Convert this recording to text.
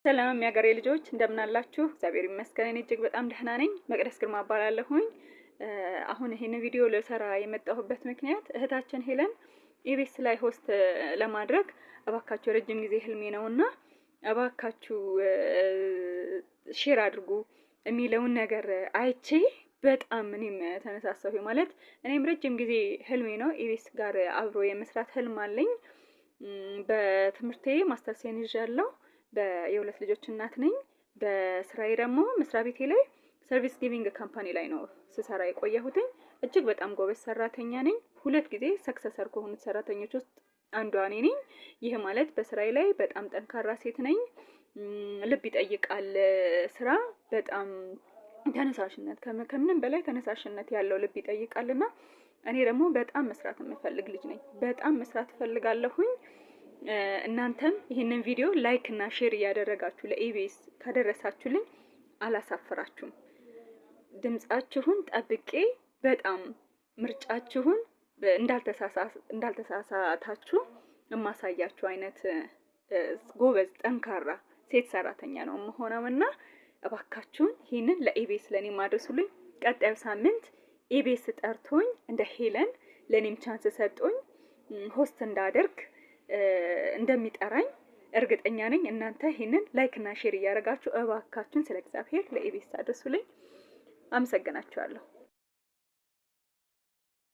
ሰላም የሀገሬ ልጆች፣ እንደምን አላችሁ? እግዚአብሔር ይመስገን እኔ እጅግ በጣም ደህና ነኝ። መቅደስ ግርማ እባላለሁኝ። አሁን ይሄን ቪዲዮ ልሰራ የመጣሁበት ምክንያት እህታችን ሄለን ኢቢኤስ ላይ host ለማድረግ እባካችሁ፣ የረጅም ጊዜ ህልሜ ነውና እባካችሁ share አድርጉ የሚለውን ነገር አይቼ በጣም እኔም ተነሳሳሁ። ማለት እኔም ረጅም ጊዜ ህልሜ ነው፣ ኢቢኤስ ጋር አብሮ የመስራት ህልም አለኝ። በትምህርቴ ማስተርሴን ይዣለሁ። የሁለት ልጆች እናት ነኝ። በስራዬ ደግሞ መስሪያ ቤቴ ላይ service giving company ላይ ነው ስሰራ የቆየሁትኝ። እጅግ በጣም ጎበዝ ሰራተኛ ነኝ። ሁለት ጊዜ successor ከሆኑት ሰራተኞች ውስጥ አንዷ እኔ ነኝ። ይህ ማለት በስራዬ ላይ በጣም ጠንካራ ሴት ነኝ። ልብ ይጠይቃል ስራ፣ በጣም ተነሳሽነት፣ ከምንም በላይ ተነሳሽነት ያለው ልብ ይጠይቃል እና እኔ ደግሞ በጣም መስራት የምፈልግ ልጅ ነኝ። በጣም መስራት እፈልጋለሁኝ። እናንተም ይህንን ቪዲዮ like እና share እያደረጋችሁ ለኢቢኤስ ካደረሳችሁልኝ አላሳፍራችሁም። ድምጻችሁን ጠብቄ በጣም ምርጫችሁን እንዳልተሳሳታችሁ የማሳያችሁ አይነት ጎበዝ ጠንካራ ሴት ሰራተኛ ነው የምሆነው እና እባካችሁን ይህንን ለኢቢኤስ ለእኔ ማድረሱልኝ። ቀጣዩ ሳምንት ኢቢኤስ ጠርቶኝ እንደ ሄለን ለእኔም chance ሰጦኝ host እንዳደርግ እንደሚጠራኝ እርግጠኛ ነኝ። እናንተ ይህንን like እና share እያደረጋችሁ እባካችሁን ስለ እግዚአብሔር ለኢቢኤስ አድርሱልኝ። አመሰግናችኋለሁ።